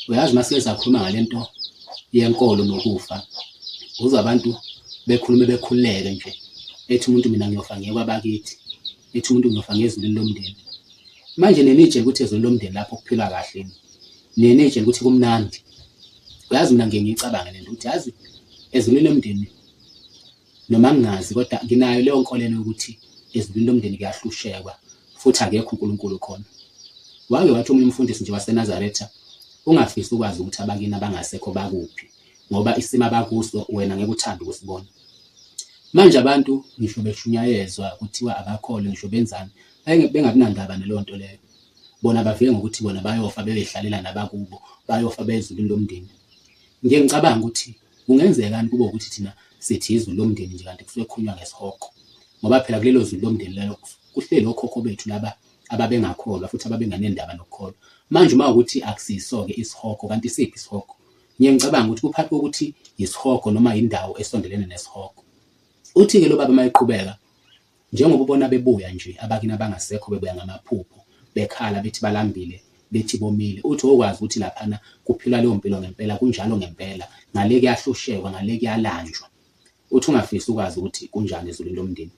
Uyazi uma sike sakhuluma ngale nto yenkolo nokufa, uzwa abantu bekhulume bekhululeke nje, ethi umuntu mina ngiyofa ngiye kwabakithi, ethi umuntu ngiyofa ngiye ezulwini lomndeni. Manje nenitshela ukuthi ezulwini lomndeni lapho kuphilwa kahle yini? Nenitshela ukuthi kumnandi. Uyazi mina ngiye ngiyicabange le nto ukuthi yazi ezulwini lomndeni noma ngingazi kodwa nginayo leyo nkolelo yokuthi ezulwini lomndeni kuyahlushekwa futhi akekho uNkulunkulu khona. Wake wathi omunye umfundisi nje waseNazaretha, ungafisi ukwazi ukuthi abakini abangasekho bakuphi ngoba isimo abakuso wena ngeke uthande ukusibona. Manje abantu ngisho beshunyayezwa kuthiwa abakholwe ngisho benzani bengabi nandaba naleyo nto leyo. Bona bavike ngokuthi bona bayofa bebehlalela nabakubo, bayofa bezulwini lomndeni. Ngiye ngicabanga ukuthi Kungenzekani kube ukuthi thina sithi izulu lomndeni nje kanti kusuke kukhulunywa ngesihogo? Ngoba phela kulelo zulu lomndeni lelo kuhleli okhokho bethu laba ababengakholwa futhi ababenganendaba nokukholwa. Manje uma ukuthi akusiso-ke isihogo kanti isiphi isihogo? Ngiye ngicabanga ukuthi kuphakathi kokuthi yisihogo noma yindawo esondelene nesihogo. Uthi-ke lo baba uma eqhubeka, Njengoba ubona bebuya nje abakini abangasekho bebuya ngamaphupho bekhala bethi balambile bethi bomile uthi wokwazi ukuthi laphana kuphilwa leyo mpilo ngempela kunjalo ngempela ngale kuyahlushekwa ngale kuyalanjwa uthi ungafisi ukwazi ukuthi kunjani ezulwini lomndeni.